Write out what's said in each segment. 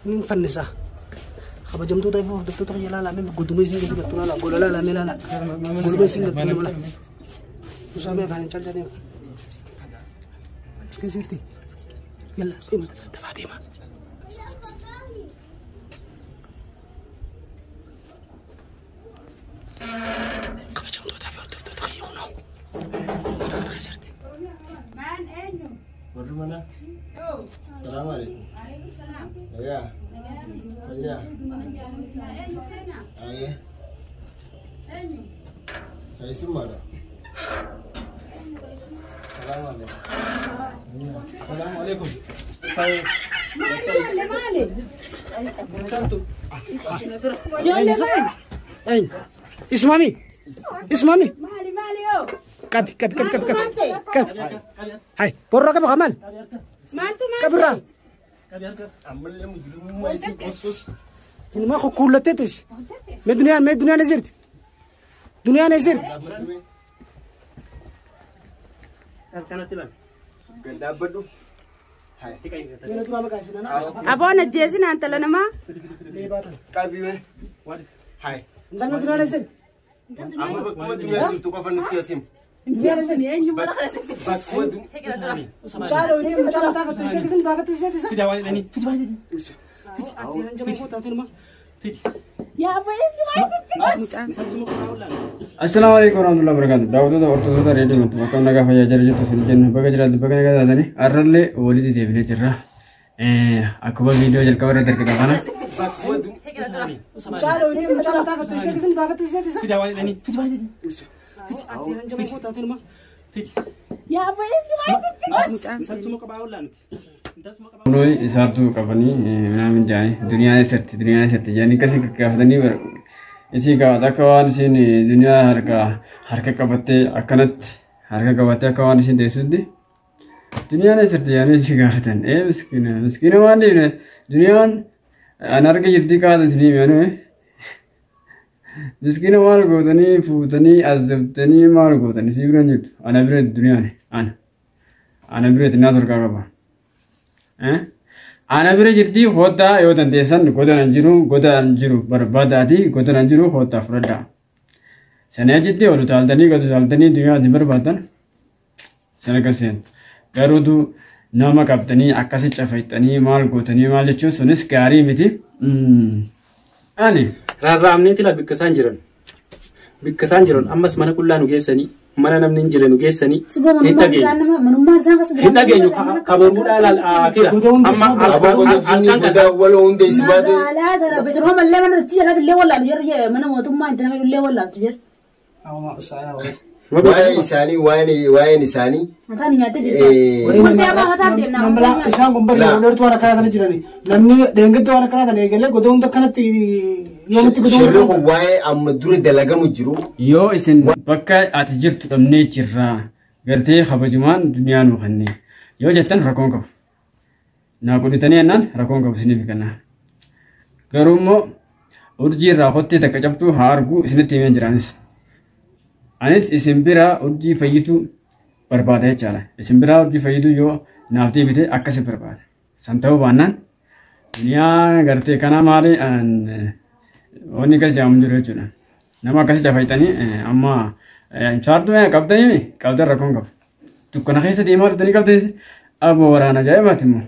Nin fannisa. Kabajamtoota fi hordoftoota kiyya laalaa mee goduma isin keessa galtu laalaa gola laalaa mee laalaa. Goluma isin galtu laalaa. Musaa mee afaan hin calcaa deema. As keessa jirti. Yalla deema dafaa deema. Kabajamtoota fi hordoftoota kiyya kunoo. Mana kana keessa jirti. Warri mana. Salaamu alaikum. Fayyaa. Fayyaa. Aye. Keessummaadha. Salaamu alaikum. Salaamu alaikum. Eenyu? Ismaami. Ismaami. Qabi qabi qabi qabi qabi. Qabi. Hai borraa qabi kamal. Qabirraa. Ammallee mujrimummaa isii qossos. Inuma kukkuullattee tusi. Mee duniyaan mee duniyaan eessa jirti? Duniyaan eessa jirti? Gad dhaabbadhu. Aboon ajjeesinaa intala namaa. Qabi mee. Hai. Intalli duniyaan eessa jirti? Amma bakkuma duniyaan jirtu qofa nutti asim. Duniyaan eessa jirti? Bakkuma duniyaan. Mucaa dhooyitee mucaa mataa fattu ishee keessatti baafatte ishee isa. Fida waan jedhanii. Fidi waan jedhanii. Ati hanjama koo taate numa. Fidi. Assalaamu alaikum warahmatullahi wabarakatuh. Daawwattoota hordoftoota reediyoo Mattuu bakka nagaa fayyaa jira jirtu isin jenna bakka jiraattu bakka nagaa taatanii har'allee walitti deebinee jirra. Akkuma viidiyoo jalqaba irratti argitan kana Bakkuma duniyaan. Mucaa dhooyitee mucaa mataa fattu ishee keessatti baafatte ishee isa. Fida waan jedhanii. Fidi waan jedhanii. Ati hanjama koo taate numa. Fidi. Salsuma qabaa ollaa nuti. Kunoo isaatu qabanii minaamin jaanii duniyaan eessatti duniyaan eessatti jedhanii akkasii gaggaafatanii isii gaafata akka waan isiin duniyaa harka harka qabattee akkanatti harka qabattee akka waan isiin teessutti duniyaan eessatti jedhanii isii gaafatan. Ee miskiina miskiina waan dhiibne duniyaan an harka jirtii kaatan isinii himanii miskiina maal gootanii fuutanii azabtanii maal gootan isii bira hin jirtu ana bira duniyaan ana ana bira itti naatu harkaa qaba. Ana bira jirti hotaa yoo dandeessan godaan jiru godaan jiru barbaadaati godaan jiru hotaa fudhadhaa. Sana achitti ol utaaltanii gad utaaltanii duniyaa itti barbaadan sana gaseen. Garuutu nama qabdanii akkasi cafayxanii maal gootanii maal jechuun sunis gaarii miti. Ani Rarraa'amneeti laa bikka isaan jiran. Bikka isaan jiran ammas mana qullaa nu geessanii mana namni hin jirre nu geessanii hin dhageenyu. Hin dhageenyu kabaruudhaa laal akira. Amma Aboo halkan qotatni kana godaa waloo hunda isi baate. Magaalaa tana beetrooma mallee mana dachii jalatti illee wallaalu jarri mana mootummaa itti nama illee wallaaltu jarri. Waa'ee isaanii waa'een isaanii. Mataan nyaattee jirti. Wanti hamaa mataan deemna. Namni isaan kun bari yeroo dheertuu waan akkanaa tana jirani. Namni dheengadda waan akkanaa tana eegalee godoo hunda akkanatti yoomitti godoo Shirri kun waa'ee amma dura dalagamu jiru. Yoo isin bakka ati jirtu dhabnee jirra gartee kabajumaan duniyaa nuu kenne yoo jettan rakkoon qabu. Naa qudhitanii jennaan rakkoon qabu isiniif kenna. Garuu immoo urjii irraa kottee takka cabtuu haa arguu isinitti himee jira anis. Anis isin biraa urjii fayyituu barbaada jechaadha. Isin biraa urjii fayyituu yoo naaf deebite akkasi barbaada. San ta'uu baannaan duniyaa gartee kana maali wanni akkas jedhamu jiru jechuudha. Nama akkasii cafayxanii amma saartuu qabdanii qabdan rakkoon qabu. Dukkana keessa deemaa jirtanii qabdanii aboo waraana ajaa'ibaati immoo.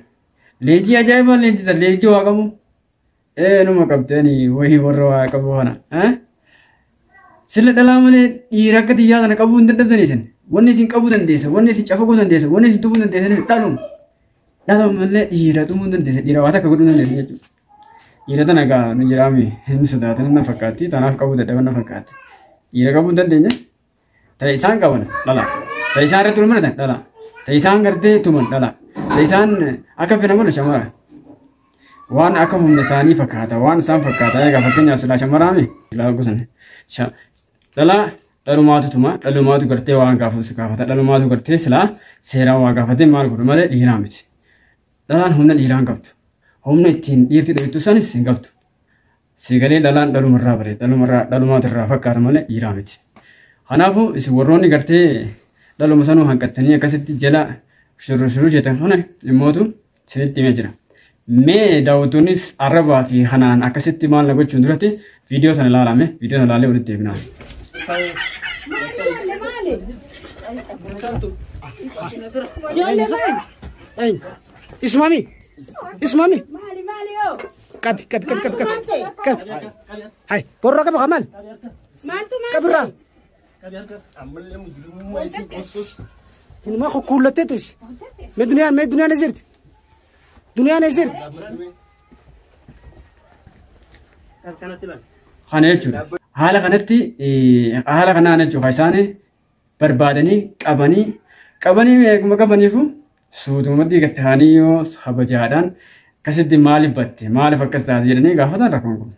Leenjii ajaa'ibaa leenjii leenjii waa qabu. Numa qabdanii wayii warra waa qabu kana. Sila dhalaa malee dhiira akka xiyyaa kana qabuu hin dadhabdanii isin. Wanni isin qabuu dandeessa, wanni isin cafaquu dandeessa, wanni isin tumuu dandeessa dhaluma. Dhaluma malee dhiira tumuu hin dandeessa, dhiira waa takka godhuu hin dandeessa jechuudha. Dhiira tana egaa nu jiraame hin sodaatan na fakkaatti, tanaaf qabuu dadhaban na fakkaatti. Dhiira qabuu hin dandeenye. Ta'e isaan qaban dhala. Ta'e isaan irratti walmaratan dhala. Ta'e isaan gartee tuman dhala. Ta'e isaan akka fedhan godhan shamara. Waan akka humna isaanii fakkaata, waan isaan fakkaata. Egaa fakkeenyaaf silaa shamaraame silaa gosan. Dhala dhalumaatu tuma, dhalumaatu gartee waan gaafatu si gaafata, dhalumaatu gartee silaa seeraan waa gaafatee maal godhu malee dhiiraa miti. Dhalaan humna dhiiraa hin qabdu. Humna ittiin dhiirti dhoytu sanis hin qabdu. Siigalee dhalaan dhalumarraa bareeda, dhalumarraa dhalumaatu irraa fakkaata malee dhiiraa miti. Kanaafuu isin warroonni gartee dhaluma sanuu hanqattanii akkasitti jala shurru shurru jettan kana immootu isinitti himee jira. Mee daawwattoonnis arrabaa fi kanaan akkasitti maal na gochuun duratti viidiyoo sana ilaalame viidiyoo sana ilaalee walitti deebina. Ismaami. Ismaami. Qabi qabi qabi qabi qabi. Qabi. Hai borra qabi kamal. Qabirraa. Ammallee mujrimummaa isii qossos. Inuma kukkuullatteetis. Mee duniyaan mee duniyaan eessa jirti? Duniyaan eessa jirti? Kana jechuudha. Haala kanatti haala kanaan jechuudha isaan barbaadanii qabanii qabanii eeguma qabaniifu suutumatti gadi ta'anii yoo kabajaadhaan akkasitti maaliif batte maaliif akkas taate jedhanii gaafatan rakkoon kun.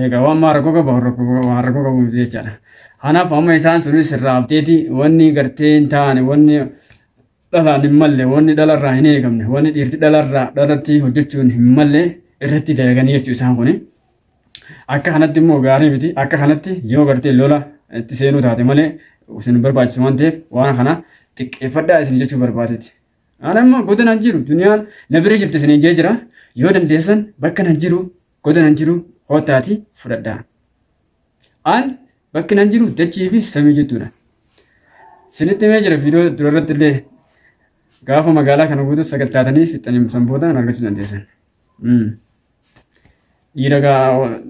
Egaa waan maa rakkoo qabu waan rakkoo qabu miti jechaadha. Kanaaf amma isaan sunis irraa hafteeti wanni gartee hin taane wanni dhalaan hin malle wanni dhalarraa hin eegamne wanni dhiirti dhalarraa dhalatti hojjechuun hin malle irratti dalaganii jechuu isaan kuni. Akka kanatti immoo gaarii miti akka kanatti yoo gartee lola itti seenuu taate malee isin barbaachisu waan ta'eef waan kana xiqqeeffadhaa isin jechuu barbaadetti. Ani amma godina hin jiru duniyaan na bira jirti isin jee jira yoo dandeessan bakka nan jiru godina hin jiru kootaati fudhadhaa. An bakki nan jiru dachii fi samii jechuudha. Isinitti himee jira viidiyoo dura irratti illee gaafa magaalaa kana guutuu sagattaatanii fixanii san booda argachuu dandeessan. Dhiira gaa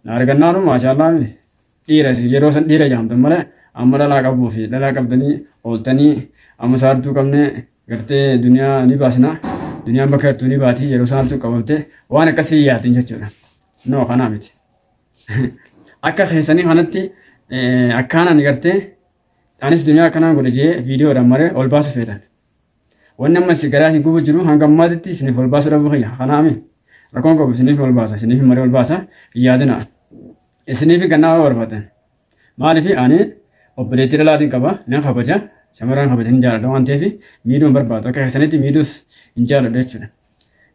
na argannaanu maashaallah dhiira yeroo san dhiira jaamtan malee amma dhalaa qabuu fi dhalaa qabdanii ooltanii amma saartuu qabnee gartee duniyaa ni baasna duniyaan bakka jirtu ni baati yeroo saartuu qabamte waan akkasii yaatin jechuudha. No kanaa miti. Akka keessanii kanatti akkaanaan gartee anis duniyaa akkanaan godhe jee viidiyoodhaan maree ol baasu feetan. Wanni amma garaa isin gubu jiru hanga ammaatitti isiniif ol baasuu dhabuu kiyya kanaami. Rakkoon qabu isiniif ol baasa isiniif maree ol baasa yaadina. Isiniif gannaa waa barbaadan. Maaliif ani obboleettii dhalaatiin qaba nan kabaja shamarran kabaja hin jaalladha waan ta'eef miidhuu hin barbaadu akka keessanitti miidhuus hin jaalladhu jechuudha.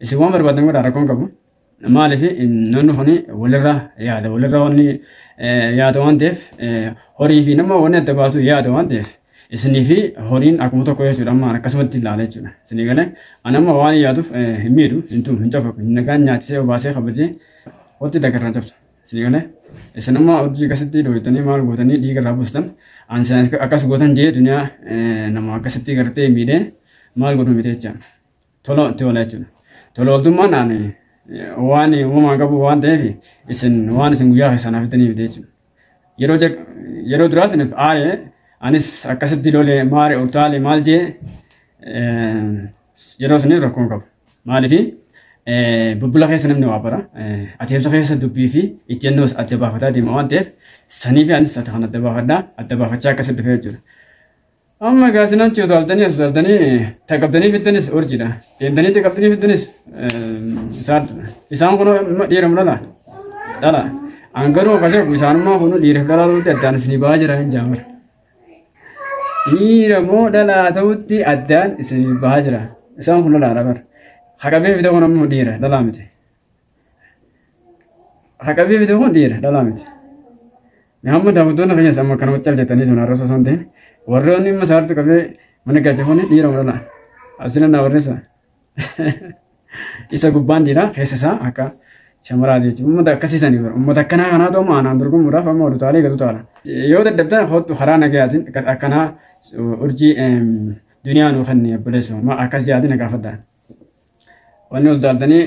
Isin waan barbaadan godhaa rakkoon qabu. Maaliif namni kun walirra yaada walirra wanni yaada waan ta'eef horii fi nama wanni adda baasu yaada waan ta'eef isinii fi horiin akkuma tokko jechuudha amma akkasumatti ilaala jechuudha. Isinii galee ani amma waan yaaduuf hin miidhu hin tumu hin cafaku hin nagaan nyaachisee obaasee kabajee watti dagarraan cabsa. Isinii galee isin amma hojii akkasitti dhoowwitanii maal gootanii dhiiga irraa buustan ani isin akkas gootan jee duniyaa nama akkasitti gartee miidhee maal godhu miti jecha tola tola jechuudha. Tola ooltummaan ani waan uumamaan qabu waan ta'eef isin waan isin guyyaa keessan haftanii miti jechuudha. Yeroo duraa isiniif aaree anis akkasitti lolee maare utaalee maal jee yeroo isiniif rakkoon qabu. Maaliif bulbula keessa namni waa bara adeemsa keessa dubbii fi ejjennoos adda baafataa deema waan ta'eef sanii fi anis kan adda baafadhaa adda baafachaa akkasitti dhufee jechuudha. Amma gaasinan utaaltanii as utaaltanii taqabdanii fiddanis urjiidha. Deemtanii taqabdanii fiddanis isaan kun dhiira dhala. Dhala. An garuu akkasii isaanummaa kun dhiiraaf dhalaa ta'utti addaan isinii ba'aa jira hin jaamara. Dhiira moo dhalaa ta'utti addaan isinii ba'aa jira. Isaan kun dhalaadha bara. Haqabee fide kun ammoo dhiira dhalaa miti. Haqabee fide kun dhiira dhalaa miti. Amma daawwattoonni keenyas amma kanuma cal jettanii tun har'a osoo hin ta'in warroonni amma saartuu qabee mana galche kun dhiira moo dhalaa? Asina naa barreessa. Isa gubbaan dhiira keessa isaa akka shamaraati jechuudha. Uummata akkasiisanii bara. Uummata akkanaa kanaatu amma anaan dorgomuudhaaf amma ol utaalee gad utaala. Yoo dadhabdan kottu karaa nagayaatiin akkanaa urjii duniyaa nuu kenni obboleessu akkas jaatiin na gaafadha. Wanni ol utaaltanii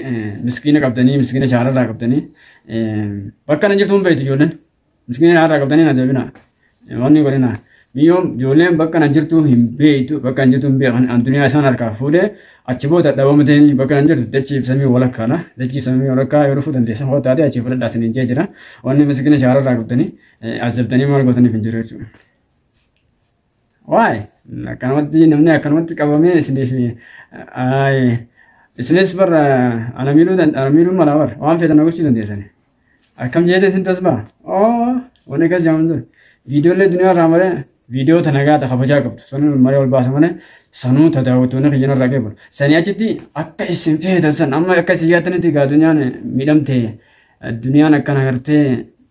miskiina qabdanii miskiina shaararraa qabdanii bakka nan jirtu hin beektu ijoolleen. Miskiina shaararraa qabdanii na jabina. Wanni godhina. Miyyoon ijoolleen bakka nan jirtu hin beektu bakka nan jirtu hin beekan an duniyaa isaan harkaa fuudhee achi booda dhabamteen bakka nan jirtu dachii ibsamii walakkaadha. Dachii ibsamii walakkaa yoo dhufuu dandeessan hoo taate achi fudhadhaa isiniin jee jira. Wanni miskiina shaararraa qabdanii azabdanii maal gootaniif hin jiru jechuudha. Waay akkanumatti namni akkanumatti qabamee isiniif isinis bara ana miidhuu mala bara waan feetan gochuu dandeessan. Akkam jeetee isin tasbaa? Oo wanni akkas jedhamu jiru. Viidiyoolee duniyaa irraa malee viidiyoo tana gaata kabajaa qabdu. Sanuu maree ol baasa malee sanuu tadaawwattoonni kiyyana irraa geebbu. Sanii achitti akka isin feetan san amma akka isin yaaddanitti egaa duniyaan miidhamte duniyaan akkana gartee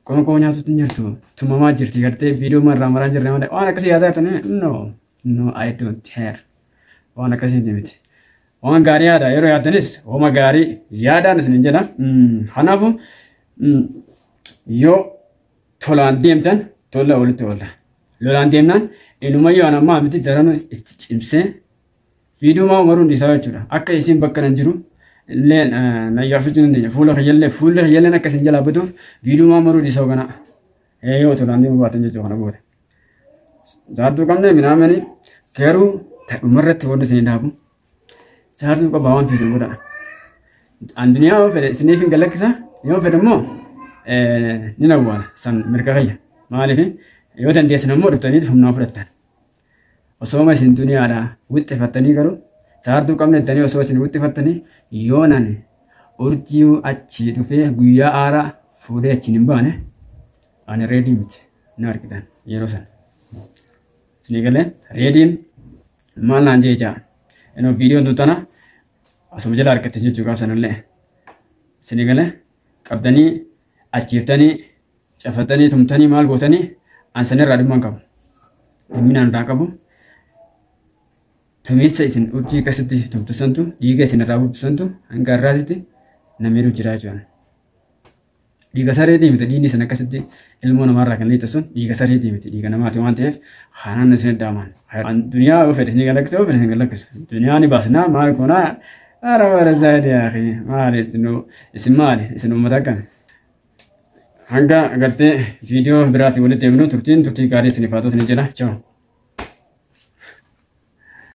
qoonqoo nyaatutti hin jirtu tumamaa jirti gartee viidiyoo irraa maraa jirre malee waan akkasii yaadaa jirtanii no no I don't care waan akkasii miti. Waan gaarii yaada yeroo yaaddanis hooma gaarii yaadaan isin jedha. Kanaafuu yoo tolaan deemtan tola walitti oolla. Lolaan deemnaan inumayyuu an ammaa miti daranuu itti cimsee fiidumaa umaruun dhiisaa jechuudha. Akka isin bakka nan jiru illee na yaafachuu dandeenya. Fuula kiyyallee fuulli kiyyalleen akka isin jalaa batuuf fiidumaa umaruu dhiisaa kana. Yoo tolaan deemuu baatan jechuudha kana booda. Saartuu qabnee minaamanii garuu dhumarratti wanti isin dhaabu. Saartuu qabaa waan fiisan godha. An duniyaa yoo fedhe isiniif hin galakkisa yoo fedhe immoo ni awwaala san mirga kiyya. Maaliif yoo dandeessan immoo dhuftanii humnaa fudhattan. Osooma isin duniyaadhaa wixxifattanii garuu saartuu qabne jettanii osoo isin wixxifattanii yoo nan urjii achii dhufee guyyaa aaraa fuudhee achiin hin baane ani reedii miti ni argitan yeroo sana. Isinii galee reediin maal naan jee jaa. Inoo viidiyoon tun tana asuma jala argatte jechuu qaabsanillee. Isinii galee qabdanii achiiftanii cafatanii tumtanii maal gootanii an sanirraa dhimma hin qabu. Dhimmi naan irraa qabu. Tumiinsa isin urjii akkasitti tumtu santu dhiiga isin irraa buuftu santu hanga har'aatitti na miidhuu jira jechuudha. Dhiiga sareetii miti dhiigni isin akkasitti ilmoo namaarraa kan liixu sun dhiiga sareetii miti dhiiga namaati waan ta'eef kanaan isin dhaaman. Duniyaa yoo fedhe isin galakkisu yoo fedhe isin galakkisu. Duniyaa ni baasnaa maal goonaa ara bara zaayidii akhi maali isin maali isin uummata akkami. Hanga gartee viidiyoo biraatiin walitti deebinu turtiin turtii gaarii isiniif haa ta'u isin jedha. Ciao.